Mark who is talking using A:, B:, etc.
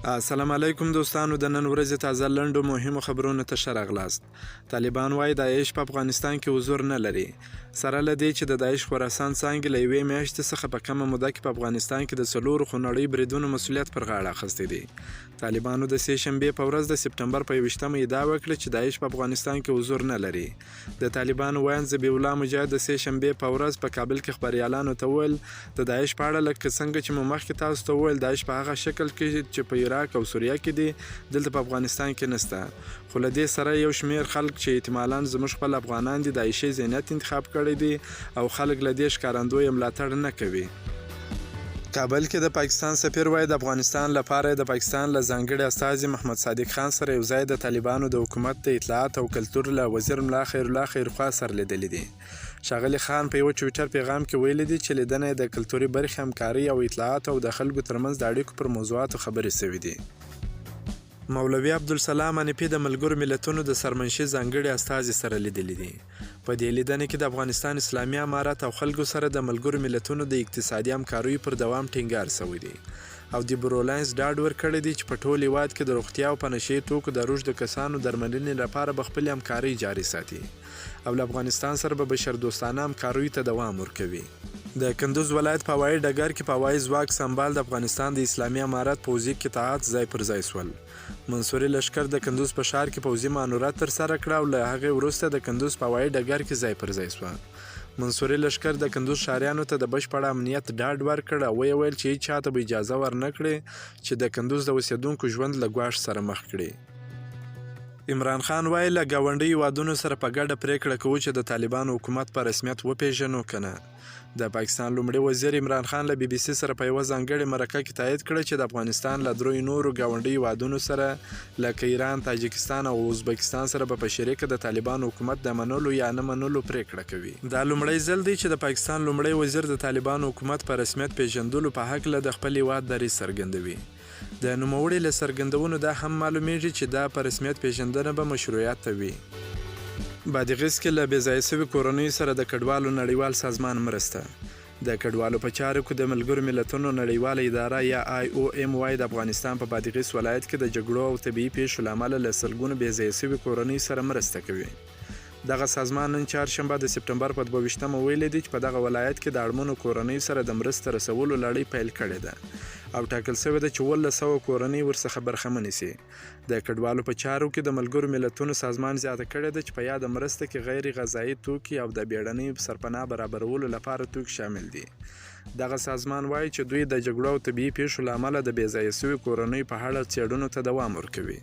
A: السلام علیکم دوستانو، د نن ورځې تازه لنډو مهمو خبرونو ته ښه راغلاست. طالبان وايي داعش په افغانستان کې حضور نه لري. سره له دې چې د داعش خراسان څانګې له یوې میاشتې څخه په کمه موده کې په افغانستان کې د څلورو خونړیو بریدونو مسولیت پر غاړه اخیستی دی. طالبانو د سې شنبې په ورځ د سپټمبر په 21مه ادعا وکړه چې داعش په افغانستان کې حضور نه لري. د طالبانو ویاند ذبیح الله مجاهد د سې شنبې په ورځ په کابل کې خبریالانو ته وویل، د داعش په اړه لکه څنګه چې مو مخکې تاسو ته وویل، داعش په هغه شکل کې چې په عراق او سوریه کې دي، دلته په افغانستان کې نشته. خو له دې سره یو شمېر خلک چې احتمالاً زموږ خپل افغانان دي، داعشي ذهنیت انتخاب کړی دی او خلک له دې ښکارندویه ملاتړ نه کوي. کابل کې د پاکستان سفیر وايي، د افغانستان لپاره یې د پاکستان له ځانګړي استازي محمد صادق خان سره یو ځای د طالبانو د حکومت د اطلاعات او کلتور له وزیر ملا خیرالله خیرخواه سره لیدلي دي. ښاغلي خان په یوه ټویټر پیغام کې ویلي دي چې لیدنه یې د کلتوري برخې همکارۍ او اطلاعاتو او د خلکو ترمنځ د اړیکو پر موضوعاتو خبرې شوې دي. مولوي عبدالسلام حنیفي د ملګرو ملتونو د سرمنشي ځانګړي استازي سره لیدلي دي. په دې لیدنه کې د افغانستان اسلامي امارت او خلکو سره د ملګرو ملتونو د اقتصادي همکاریو پر دوام ټینګار شوی دی او دیبرولاینس ډاډ ورکړی دی چې په ټول هیواد کې د روغتیا او په نشه یي توکو د روږدو کسانو درملنې لپاره به خپلې همکارۍ جاري ساتي او له افغانستان سره به بشردوستانه همکاریو ته دوام ورکوي. د کندوز ولایت په هوایي ډګر کې په هوایي ځواک سمبال د افغانستان د اسلامي امارت پوځي قطعات ځای پر ځای شول. منصوري لښکر د کندوز په ښار کې پوځي مانوره ترسره کړه او له هغې وروسته د کندوز په هوایي ډګر کې ځای پر ځای شوه. منصوري لښکر د کندوز ښاریانو ته د بشپړ امنیت ډاډ ورکړ او ویې ویل چې هیچا ته به اجازه ورنه کړي چې د کندوز د اوسېدونکو ژوند له ګواښ سره مخ کړي. عمران خان وايي، له ګاونډیو هېوادونو سره په ګډه پرېکړه کوو چې د طالبانو حکومت په رسمیت وپېژنو که نه. د پاکستان لومړي وزیر عمران خان له بي بي سي سره په یوه ځانګړې مرکه کې تایید کړه چې د افغانستان له دریو نورو ګاونډیو هېوادونو سره لکه ایران، تاجکستان او ازبکستان سره به په شریکه د طالبانو حکومت د منلو یا نه منلو پرېکړه کوي. دا لومړی ځل دی چې د پاکستان لومړی وزیر د طالبانو حکومت په رسمیت پېژندلو په هکله د خپل هېواد دریځ څرګندوي. د نوموړي له څرګندونو دا هم معلومېږي چې دا په رسمیت پېژندنه به مشروعیت وي. بادغیس کې له بېځایه شوي کورنیو سره د کډوالو نړیوال سازمان مرسته. د کډوالو په چارو کې د ملګرو ملتونو نړیواله اداره یا آی او ایم وايي د افغانستان په بادغیس ولایت کې د جګړو او طبیعي پېښو له امله له سلګونو بېځایه شوي کورنیو سره مرسته کوي. دغه سازمان نن چهارشنبه د سپټمبر په 22 مه ویلي دي چې په دغه ولایت کې د اړمنو کورنیو سره د مرستې رسولو لړۍ پیل کړې ده او ټاکل شوې ده چې 1700 کورنۍ ورڅخه برخمنې شي. د کډوالو په چارو کې د ملګرو ملتونو سازمان زیاته کړې ده چې په یاده مرسته کې غیر غذایي توکي او د بیړنیو سرپناه برابرولو لپاره توکي شامل دي. دغه سازمان وايي چې دوی د جګړو او طبیعي پیښو له امله د بې ځایه شویو کورنیو په اړه څېړنو ته دوام ورکوي.